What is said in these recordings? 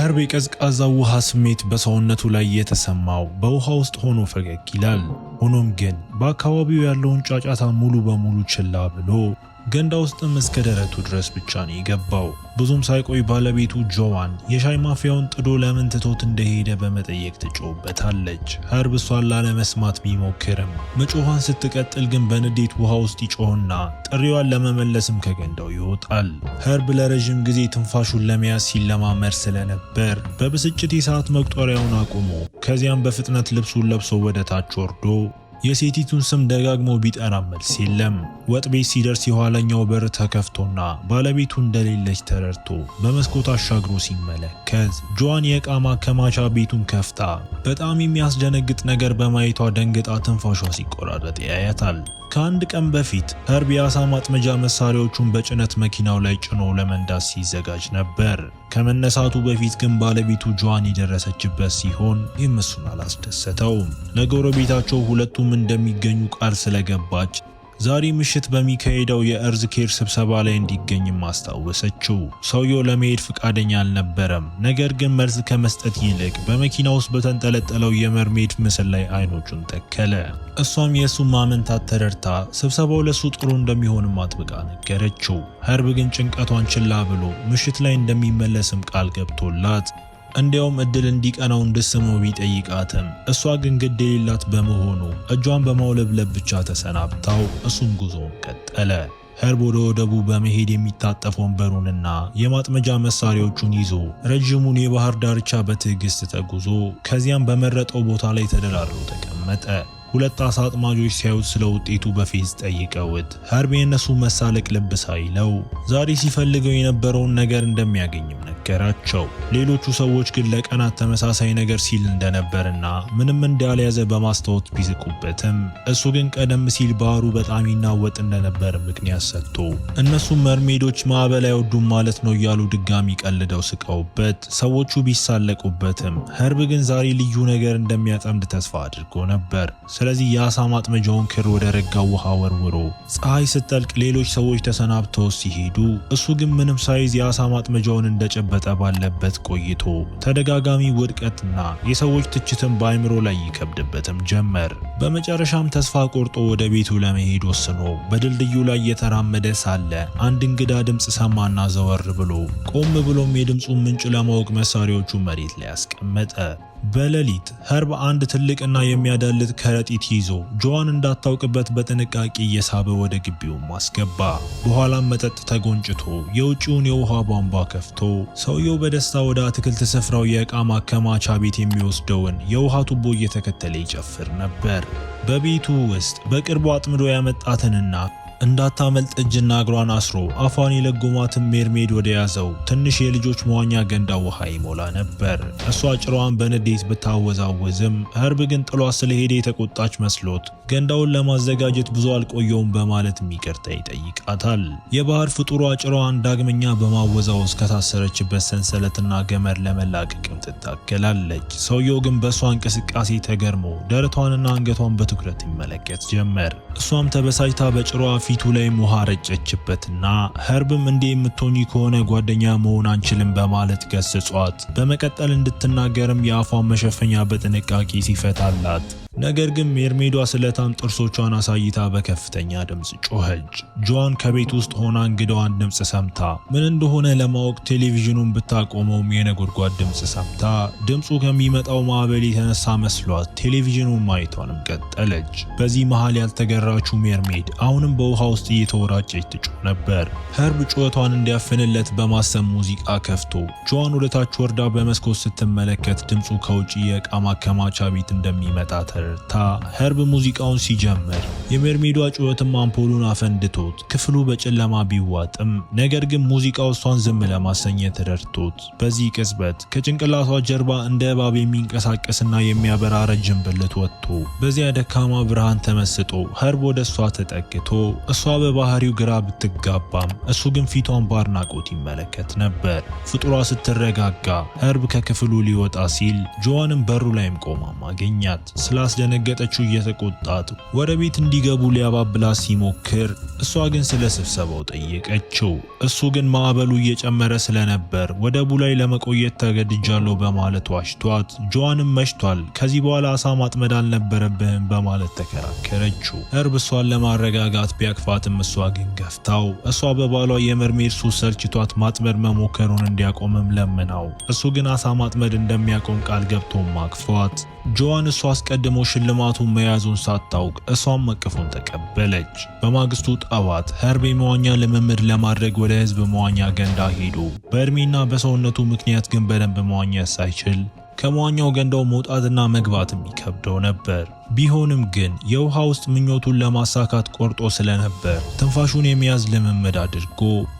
ኸርብ የቀዝቃዛው ውሃ ስሜት በሰውነቱ ላይ የተሰማው በውሃ ውስጥ ሆኖ ፈገግ ይላል። ሆኖም ግን በአካባቢው ያለውን ጫጫታ ሙሉ በሙሉ ችላ ብሎ ገንዳ ውስጥም እስከ ደረቱ ድረስ ብቻ ነው የገባው። ብዙም ሳይቆይ ባለቤቱ ጆዋን የሻይ ማፍያውን ጥዶ ለምን ትቶት እንደሄደ በመጠየቅ ትጮህበታለች። ኸርብ እሷን ላለመስማት ቢሞክርም መጮኋን ስትቀጥል ግን በንዴት ውሃ ውስጥ ይጮህና ጥሪዋን ለመመለስም ከገንዳው ይወጣል። ኸርብ ለረዥም ጊዜ ትንፋሹን ለመያዝ ሲለማመድ ስለነበር በብስጭት የሰዓት መቁጠሪያውን አቁሞ ከዚያም በፍጥነት ልብሱን ለብሶ ወደ ታች ወርዶ የሴቲቱን ስም ደጋግሞ ቢጠራ መልስ የለም። ወጥ ቤት ሲደርስ የኋለኛው በር ተከፍቶና ባለቤቱ እንደሌለች ተረድቶ በመስኮት አሻግሮ ሲመለከት ጆዋን የዕቃ ማከማቻ ቤቱን ከፍታ በጣም የሚያስደነግጥ ነገር በማየቷ ደንግጣ ትንፋሿ ሲቆራረጥ ያያታል። ከአንድ ቀን በፊት ኸርብ የአሳ ማጥመጃ መሳሪያዎቹን በጭነት መኪናው ላይ ጭኖ ለመንዳት ሲዘጋጅ ነበር። ከመነሳቱ በፊት ግን ባለቤቱ ጆዋን የደረሰችበት ሲሆን ይህም እሱን አላስደሰተውም። ለጎረቤታቸው ሁለቱም እንደሚገኙ ቃል ስለገባች ዛሬ ምሽት በሚካሄደው የ Earth Care ስብሰባ ላይ እንዲገኝም አስታወሰችው። ሰውየው ለመሄድ ፈቃደኛ አልነበረም። ነገር ግን መልስ ከመስጠት ይልቅ በመኪና ውስጥ በተንጠለጠለው የ mermaid ምስል ላይ አይኖቹን ተከለ። እሷም የእሱን ማመንታት ተረድታ ስብሰባው ለሱ ጥሩ እንደሚሆንም አጥብቃ ነገረችው። ኸርብ ግን ጭንቀቷን ችላ ብሎ ምሽት ላይ እንደሚመለስም ቃል ገብቶላት እንዲያውም እድል እንዲቀናው እንድስመው ቢጠይቃትም እሷ ግን ግድ የሌላት በመሆኑ እጇን በማውለብለብ ብቻ ተሰናብታው እሱም ጉዞውን ቀጠለ። ኸርብ ወደ ወደቡ በመሄድ የሚታጠፍ ወንበሩንና የማጥመጃ መሳሪያዎቹን ይዞ ረጅሙን የባህር ዳርቻ በትዕግስት ተጉዞ ከዚያም በመረጠው ቦታ ላይ ተደራድሮ ተቀመጠ። ሁለት አሳ አጥማጆች ሲያዩት ስለ ውጤቱ በፌዝ ጠይቀውት ኸርብ የእነሱ መሳለቅ ልብ ሳይለው ዛሬ ሲፈልገው የነበረውን ነገር እንደሚያገኝም ነገራቸው። ሌሎቹ ሰዎች ግን ለቀናት ተመሳሳይ ነገር ሲል እንደነበርና ምንም እንዳልያዘ በማስታወት ቢስቁበትም እሱ ግን ቀደም ሲል ባህሩ በጣም ይናወጥ እንደነበር ምክንያት ሰጥቶ እነሱም mermaid ኦች ማዕበል አይወዱም ማለት ነው እያሉ ድጋሚ ቀልደው ስቀውበት ሰዎቹ ቢሳለቁበትም ኸርብ ግን ዛሬ ልዩ ነገር እንደሚያጠምድ ተስፋ አድርጎ ነበር። ስለዚህ የአሳ ማጥመጃውን ክር ወደ ረጋው ውሃ ወርውሮ ፀሐይ ስትጠልቅ ሌሎች ሰዎች ተሰናብተው ሲሄዱ እሱ ግን ምንም ሳይዝ የአሳ ማጥመጃውን እንደጨበጠ ባለበት ቆይቶ ተደጋጋሚ ውድቀትና የሰዎች ትችትን በአይምሮ ላይ ይከብድበትም ጀመር። በመጨረሻም ተስፋ ቆርጦ ወደ ቤቱ ለመሄድ ወስኖ በድልድዩ ላይ እየተራመደ ሳለ አንድ እንግዳ ድምፅ ሰማና ዘወር ብሎ ቆም ብሎም የድምፁን ምንጭ ለማወቅ መሳሪያዎቹ መሬት ላይ አስቀመጠ። በሌሊት ኸርብ አንድ ትልቅና የሚያዳልጥ ከረጢት ይዞ ጆዋን እንዳታውቅበት በጥንቃቄ እየሳበ ወደ ግቢውም አስገባ። በኋላም መጠጥ ተጎንጭቶ የውጭውን የውሃ ቧንቧ ከፍቶ ሰውየው በደስታ ወደ አትክልት ስፍራው የዕቃ ማከማቻ ቤት የሚወስደውን የውሃ ቱቦ እየተከተለ ይጨፍር ነበር። በቤቱ ውስጥ በቅርቡ አጥምዶ ያመጣትንና እንዳታመልጥ እጅና እግሯን አስሮ አፏን የለጎማትን mermaid ወደ ያዘው ትንሽ የልጆች መዋኛ ገንዳ ውሃ ይሞላ ነበር። እሷ ጭራዋን በንዴት ብታወዛወዝም ኸርብ ግን ጥሏት ስለሄደ የተቆጣች መስሎት ገንዳውን ለማዘጋጀት ብዙ አልቆየውም በማለት ይቅርታ ይጠይቃታል። የባህር ፍጡሯ ጭራዋን ዳግመኛ በማወዛወዝ ከታሰረችበት ሰንሰለትና ገመድ ለመላቀቅም ትታገላለች። ሰውየው ግን በእሷ እንቅስቃሴ ተገርሞ ደረቷንና አንገቷን በትኩረት ይመለከት ጀመር። እሷም ተበሳጭታ በጭራዋ ፊቱ ላይ ውሃ ረጨችበትና ኸርብም እንዲህ የምትሆኚ ከሆነ ጓደኛ መሆን አንችልም በማለት ገስጿት፣ በመቀጠል እንድትናገርም የአፏን መሸፈኛ በጥንቃቄ ሲፈታላት፣ ነገር ግን mermaid ዋ ስለታም ጥርሶቿን አሳይታ በከፍተኛ ድምፅ ጮኸች። ጆዋን ከቤት ውስጥ ሆና እንግዳዋን ድምፅ ሰምታ ምን እንደሆነ ለማወቅ ቴሌቪዥኑን ብታቆመውም የነጎድጓድ ድምፅ ሰምታ ድምፁ ከሚመጣው ማዕበል የተነሳ መስሏት ቴሌቪዥኑን ማየቷንም ቀጠለች። በዚህ መሃል ያልተገራችው mermaid አሁንም በውሃ ውስጥ እየተወራጨች ትጮህ ነበር። ኸርብ ጩኸቷን እንዲያፍንለት በማሰብ ሙዚቃ ከፍቶ ጆዋን ወደታች ወርዳ በመስኮት ስትመለከት ድምፁ ከውጭ የዕቃ ማከማቻ ቤት እንደሚመጣ ተረድታ ኸርብ ሙዚቃውን ሲጀምር የ mermaid ዋ ጩኸትም አምፖሉን አፈንድቶት ክፍሉ በጨለማ ቢዋጥም ነገር ግን ሙዚቃው እሷን ዝም ለማሰኘት ረድቶት በዚህ ቅጽበት ከጭንቅላቷ ጀርባ እንደ እባብ የሚንቀሳቀስና የሚያበራ ረጅም ብልት ወጥቶ በዚያ ደካማ ብርሃን ተመስጦ ኸርብ ወደ እሷ ተጠግቶ እሷ በባህሪው ግራ ብትጋባም እሱ ግን ፊቷን በአድናቆት ይመለከት ነበር። ፍጡሯ ስትረጋጋ ኸርብ ከክፍሉ ሊወጣ ሲል ጆዋንም በሩ ላይም ቆማም አገኛት። ስላስደነገጠችው እየተቆጣት ወደ ቤት እንዲገቡ ሊያባብላት ሲሞክር እሷ ግን ስለ ስብሰባው ጠየቀችው። እሱ ግን ማዕበሉ እየጨመረ ስለነበር ወደቡ ላይ ለመቆየት ተገድጃለሁ በማለት ዋሽቷት፣ ጆዋንም መሽቷል፣ ከዚህ በኋላ አሳ ማጥመድ አልነበረብህም በማለት ተከራከረችው። ኸርብ እሷን ለማረጋጋት ቢያቅፋትም እሷ ግን ገፍታው እሷ በባሏ የ mermaid ሱስ ሰልችቷት ማጥመድ መሞከሩን እንዲያቆምም ለምናው፣ እሱ ግን አሳ ማጥመድ እንደሚያቆም ቃል ገብቶም አቅፏት፣ ጆዋን እሷ አስቀድሞ ሽልማቱን መያዙን ሳታውቅ እሷም እቅፉን ተቀበለች። በማግስቱ ጠዋት ኸርብ የመዋኛ ልምምድ ለማድረግ ወደ ህዝብ መዋኛ ገንዳ ሄዶ በእድሜና በሰውነቱ ምክንያት ግን በደንብ መዋኘት ሳይችል ከመዋኛው ገንዳው መውጣትና መግባትም ይከብደው ነበር። ቢሆንም ግን የውሃ ውስጥ ምኞቱን ለማሳካት ቆርጦ ስለነበር ትንፋሹን የመያዝ ልምምድ አድርጎ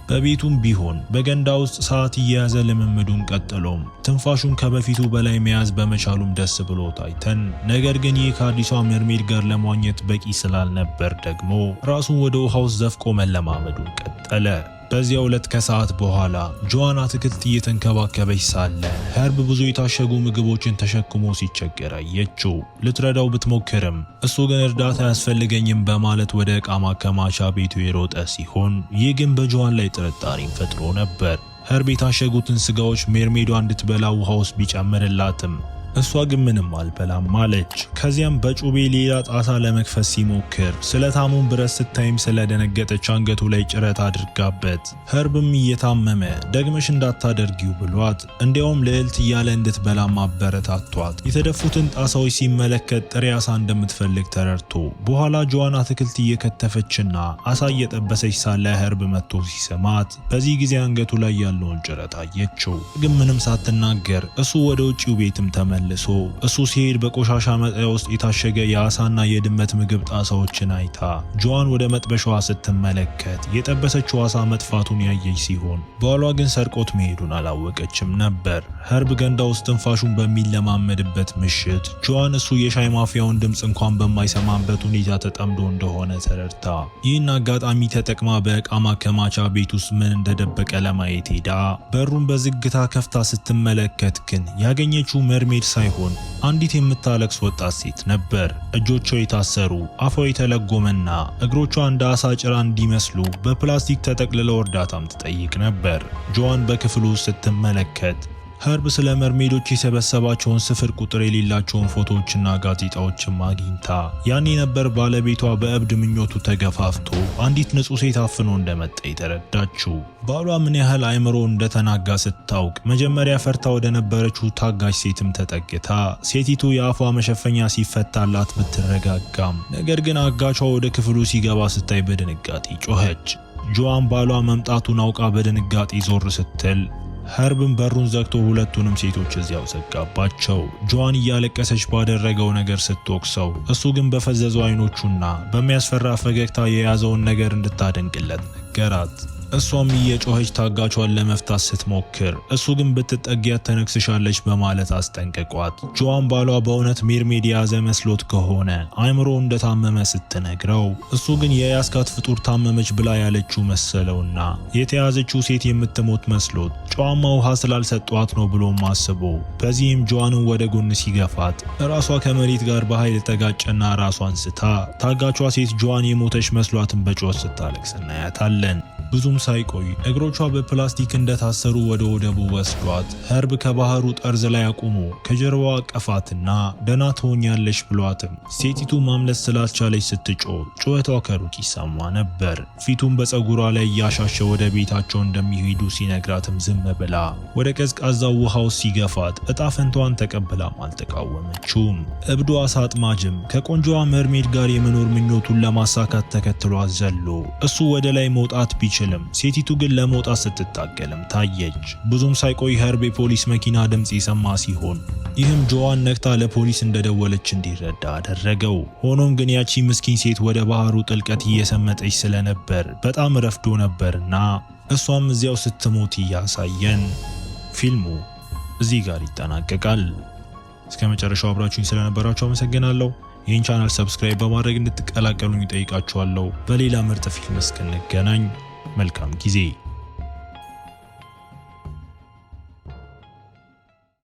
በቤቱም ቢሆን በገንዳ ውስጥ ሰዓት እየያዘ ልምምዱን ቀጥሎም ትንፋሹን ከበፊቱ በላይ መያዝ በመቻሉም ደስ ብሎ ታይተን፣ ነገር ግን ይህ ከአዲሷ mermaid ጋር ለመዋኘት በቂ ስላልነበር ደግሞ ራሱን ወደ ውሃ ውስጥ ዘፍቆ መለማመዱን ቀጠለ። በዚያው ዕለት ከሰዓት በኋላ ጆዋን አትክልት እየተንከባከበች ሳለ ኸርብ ብዙ የታሸጉ ምግቦችን ተሸክሞ ሲቸገር አየችው። ልትረዳው ብትሞክርም እሱ ግን እርዳታ አያስፈልገኝም በማለት ወደ ዕቃ ማከማቻ ቤቱ የሮጠ ሲሆን ይህ ግን በጆዋን ላይ ጥርጣሬን ፈጥሮ ነበር። ኸርብ የታሸጉትን ስጋዎች mermaid ዷ እንድትበላ ውሃ ውስጥ ቢጨምርላትም እሷ ግን ምንም አልበላም አለች። ከዚያም በጩቤ ሌላ ጣሳ ለመክፈት ሲሞክር ስለታሙን ብረት ስታይም ስለደነገጠች አንገቱ ላይ ጭረት አድርጋበት ኸርብም እየታመመ ደግመሽ እንዳታደርጊው ብሏት እንዲያውም ልዕልት እያለ እንድትበላ ማበረታቷት የተደፉትን ጣሳዎች ሲመለከት ጥሬ አሳ እንደምትፈልግ ተረድቶ በኋላ ጆዋን አትክልት እየከተፈችና አሳ እየጠበሰች ሳለ ኸርብ መጥቶ ሲሰማት በዚህ ጊዜ አንገቱ ላይ ያለውን ጭረት አየችው። ግን ምንም ሳትናገር እሱ ወደ ውጪው ቤትም ተመልሶ እሱ ሲሄድ በቆሻሻ መጣያ ውስጥ የታሸገ የአሳና የድመት ምግብ ጣሳዎችን አይታ ጆዋን ወደ መጥበሻዋ ስትመለከት የጠበሰችው አሳ መጥፋቱን ያየች ሲሆን ባሏ ግን ሰርቆት መሄዱን አላወቀችም ነበር። ኸርብ ገንዳ ውስጥ ትንፋሹን በሚለማመድበት ምሽት ጆዋን እሱ የሻይ ማፍያውን ድምፅ እንኳን በማይሰማበት ሁኔታ ተጠምዶ እንደሆነ ተረድታ ይህን አጋጣሚ ተጠቅማ በዕቃ ማከማቻ ቤት ውስጥ ምን እንደደበቀ ለማየት ሄዳ በሩን በዝግታ ከፍታ ስትመለከት ግን ያገኘችው mermaid ሳይሆን አንዲት የምታለቅስ ወጣት ሴት ነበር። እጆቿ የታሰሩ፣ አፏ የተለጎመና እግሮቿ እንደ አሳ ጭራ እንዲመስሉ በፕላስቲክ ተጠቅልለው እርዳታም ትጠይቅ ነበር። ጆዋን በክፍሉ ስትመለከት ኸርብ ስለ mermaid ኦች የሰበሰባቸውን ስፍር ቁጥር የሌላቸውን ፎቶዎችና ጋዜጣዎችም አግኝታ ያኔ ነበር ባለቤቷ በእብድ ምኞቱ ተገፋፍቶ አንዲት ንጹሕ ሴት አፍኖ እንደመጣ የተረዳችው። ባሏ ምን ያህል አእምሮ እንደተናጋ ስታውቅ መጀመሪያ ፈርታ ወደ ነበረችው ታጋች ሴትም ተጠግታ ሴቲቱ የአፏ መሸፈኛ ሲፈታላት ብትረጋጋም ነገር ግን አጋቿ ወደ ክፍሉ ሲገባ ስታይ በድንጋጤ ጮኸች። ጆዋን ባሏ መምጣቱን አውቃ በድንጋጤ ዞር ስትል ኸርብን በሩን ዘግቶ ሁለቱንም ሴቶች እዚያው ዘጋባቸው። ጆዋን እያለቀሰች ባደረገው ነገር ስትወቅሰው እሱ ግን በፈዘዙ አይኖቹና በሚያስፈራ ፈገግታ የያዘውን ነገር እንድታደንቅለት ነገራት። እሷም እየጮኸች ታጋቿን ለመፍታት ስትሞክር እሱ ግን ብትጠጊያት ተነክስሻለች በማለት አስጠንቅቋት፣ ጆዋን ባሏ በእውነት mermaid የያዘ መስሎት ከሆነ አእምሮ እንደታመመ ስትነግረው እሱ ግን የያስካት ፍጡር ታመመች ብላ ያለችው መሰለውና የተያዘችው ሴት የምትሞት መስሎት ጨዋማ ውሃ ስላልሰጧት ነው ብሎም አስቦ በዚህም ጆዋንን ወደ ጎን ሲገፋት ራሷ ከመሬት ጋር በኃይል ተጋጨና ራሷን ስታ ታጋቿ ሴት ጆዋን የሞተች መስሏትን በጩኸት ስታለቅስ እናያታለን። ብዙም ሳይቆይ እግሮቿ በፕላስቲክ እንደታሰሩ ወደ ወደቡ ወስዷት ኸርብ ከባህሩ ጠርዝ ላይ አቁሞ ከጀርባዋ አቀፋትና ደህና ትሆኛለሽ ብሏትም ሴቲቱ ማምለጥ ስላልቻለች ስትጮህ ጩኸቷ ከሩቅ ይሰማ ነበር። ፊቱን በፀጉሯ ላይ እያሻሸ ወደ ቤታቸው እንደሚሄዱ ሲነግራትም ዝም ብላ ወደ ቀዝቃዛው ውሃው ሲገፋት እጣ ፈንታዋን ተቀብላም አልተቃወመችውም። እብዱ አሳ አጥማጅም ከቆንጆዋ mermaid ጋር የመኖር ምኞቱን ለማሳካት ተከትሏት ዘሎ እሱ ወደ ላይ መውጣት ቢችልም ሴቲቱ ግን ለመውጣት ስትታገልም ታየች። ብዙም ሳይቆይ ኸርብ የፖሊስ መኪና ድምፅ የሰማ ሲሆን ይህም ጆዋን ነቅታ ለፖሊስ እንደደወለች እንዲረዳ አደረገው። ሆኖም ግን ያቺ ምስኪን ሴት ወደ ባህሩ ጥልቀት እየሰመጠች ስለነበር በጣም ረፍዶ ነበርና እሷም እዚያው ስትሞት እያሳየን ፊልሙ እዚህ ጋር ይጠናቀቃል። እስከ መጨረሻው አብራችሁኝ ስለነበራችሁ አመሰግናለሁ። ይህን ቻናል subscribe በማድረግ እንድትቀላቀሉኝ እጠይቃችኋለሁ። በሌላ ምርጥ ፊልም እስክንገናኝ መልካም ጊዜ።